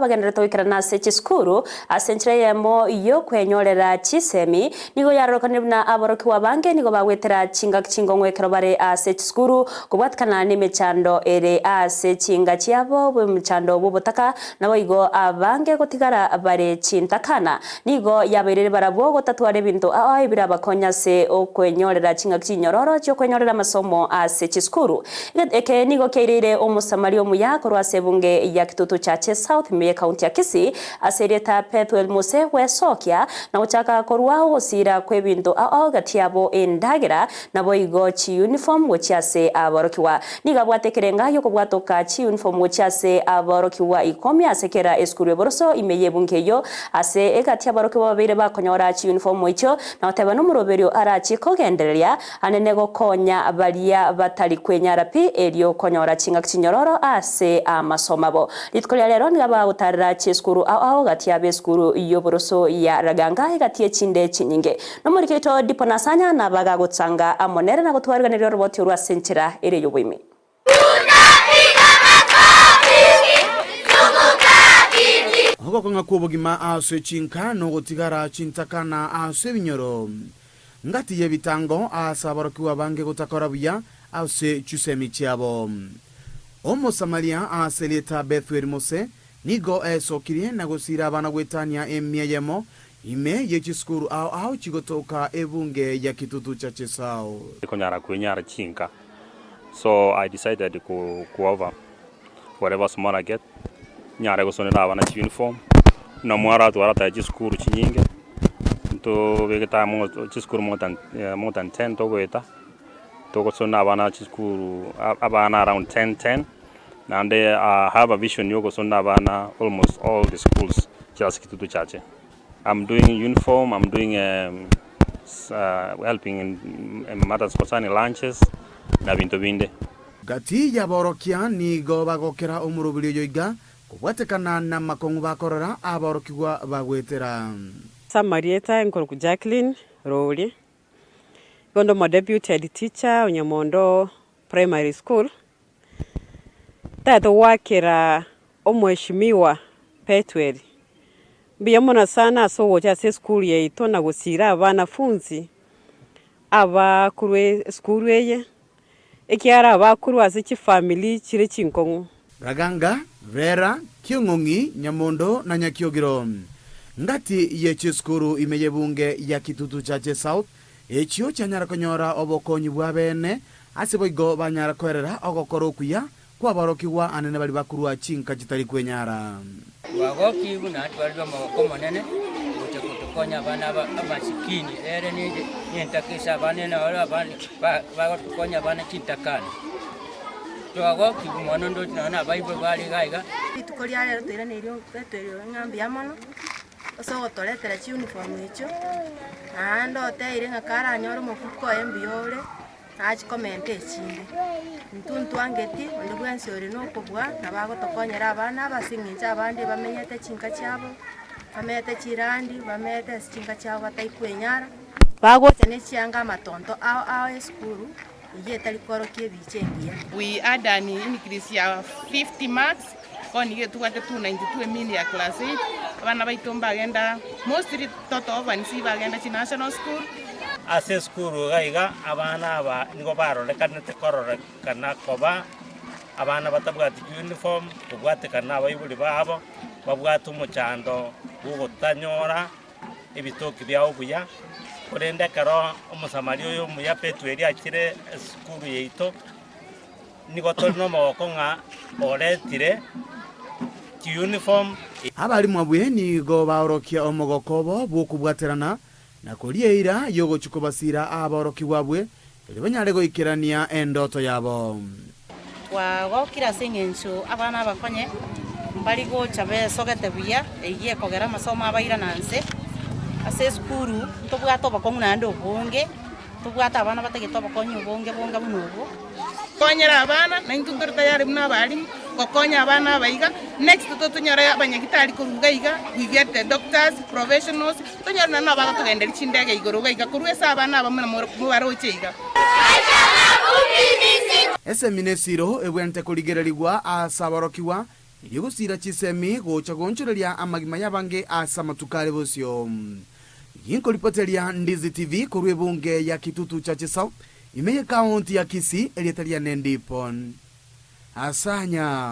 bagendererete goikerana ase chisukuru ase enchera eyemo y'okwenyorera chisemi. Nigo yarorokanire buna aborokigwa abange nigo bagwetera chingaki chingong'u ekero bare ase chisukuru kobwatikana nemechando ere ase chinga chiabo bw'emechando bw'obotaka naboigo abange gotigara bare chintakana. Nigo yabairire barabwo gotatwara ebinto ao ebirabakonye ase okwenyorera chingaki chinyororo chi'okwenyorera amasomo ase chisukuru. Eke nigo kiaireire Omosamaria omuya korwa ase ebunge ya Kitutu Chache South ime y'Ekaunti ya Kisii ase erieta Pethuel Mose gwesokia na gochaka korwa ogosiira kw'ebinto ao ao gati yabo endagera naboigo chiuniform gochia ase aborokigwa. Nigo abwate ekerenga gi'okobwatoka chiuniform gochia ase aborokigwa ikomi ase kera esukuru eboroso ime y'ebunge eyio ase egati aborokigwa babeire bakonyora chiuniform echio na goteba nomoroberio arachie kogendereria Anene gokonya baria batari kwenyara pi, erio konyora chingaki chinyororo ase amasomo abo. Rituko ria rero nigo bagotarera chisukuru ao ao gati y'abesukuru y'oboroso ya Raganga egati y'echinde chinyinge. Nomoriki oito Dipo Nasanya nabagagotanga amo nere na gotwariganeria oroboti orwo ase enchera ere y'oboime. Ogokong'a kw'obogima ase chinka nogotigara chintakana ase ebinyoro. Ngati y'ebitango aase aborokigwa abange gotakora buya ase chisemi chiabo. Omosamaria ase erieta Bethueli Mose nigo esokirie na gosiira abana goetania emia eyemo ime ye chisukuru ao ao chigotoka ebunge ya Kitutu Chache South. Konyara kwenyara chinka so I decided ku kuover whatever small I get nyare gosonera abana chiuniform buna mwaratwara tari chisukuru chinyinge ntobegete amo chisukuru more than more than ten togoeta togosonera abana chisukuru abana around ten ten naende I have a vision ya ogosonera abana almost all the schools chia ase Kitutu Chache. I'm doing uniform, I'm doing helping in matters concerning lunches na binto binde. Gati y'aborokia nigo bagokera omoroberi oyo iga, kobwatekana namakong'u bakorora aborokigwa bagoetera. Ase amarieta nkorokwa Jacqueline Rori, igo nde omodeputy head teacher o Nyamondo Primary School, ntagete goakera Omweshimiwa Petweli, mbuya mono sana ase ogocha ase esukuru yaito na gosiira abanafunzi abakorwa esukuru eye, ekiagera abakorwa ase chifamiri chire chinkong'u. Raganga, Rera, Kiong'ong'i, Nyamondo na Nyakiogiro. Ngati ye chisukuru ime y'ebunge ya Kitutu Chache South echio chianyara konyora obokonyi bw'abeene ase boigo banyara koerera ogokora okuya Kwaborokigwa anene baria bakorua chinka chitari kwenyara. Twagokigwe naende twarire omogoko omonene gocha gotokonya abana aba amasikini, ere nentaka ase abana naro abana bagotokonya abana chintakana. Twagokigwe mono ndoche nonya na abaibori bare iga iga. Rituko ria rero toiraneire Petero ng'a mbuya mono, ase ogotoretera chiuniform echio, naende oteire ng'a karanyore omofuko oye mbuya ore. Nachie komenta echinde. Intwe ntwangeti onde bwensi ore nokobua nabo agotokonyera abana aba ase eng'encho abande bamenyete chinka chiabo, bamenyete chirandi, bamenyete ase chinka chiabo batai kwenyara. Bagocha ne chianga amatonto ao ao esukuru, eyio etari koorokia ebicha engiya. We had an increase ya 50 marks, bono nigo etobwate 292 emean ya class 8, abana baito mbagenda mostly toto orphans bagenda chinational school. Ase esukuru iga iga abana aba nigo barorekanete kororekana koba abana batabwati uniform, kobwatekana abaibori babo, babwate omochando bw'ogotanyora ebitoki biabo buya, korende ekero omosamaria oyo omuya Petweri achire esukuru yaito, nigo tore nomogoko ng'a oretire chiuniform. Abalimu abwe nigo baorokia omogoko obo bw'okobwaterana na koria eira y'ogochia kobasiira aborokigwa abwe, erio banyare goikerania endoto yabo. Twagokire ase engencho abana abakonye mbari gocha besogete buya, eyio ekogera amasomo abairana nse. Ase esukuru ntobwate obokong'u naende obonge, ntobwate abana batagete obokonyi obonge bonge buna obwo. Konyera abana, na intwe ntore tayari buna abalimu gokonya abana aba iga. Next totonyore abanyagitari korwa iga iga, we get the doctors, professionals, tonyore naende nabo bagotogenderia chindege igoro iga iga korwa ase abana aba buna mobaroche iga. Esemi nesiro ebwenerete korigererigwa ase aborokigwa. Erio gosiira chisemi gocha goonchoreria amagima y'abange ase amatuko are bosio. Ginkoripoteria Ndizi TV korwa ebunge ya Kitutu Chache South, ime y'ekaunti ya Kisii, erieta riane Ndipon Asanya.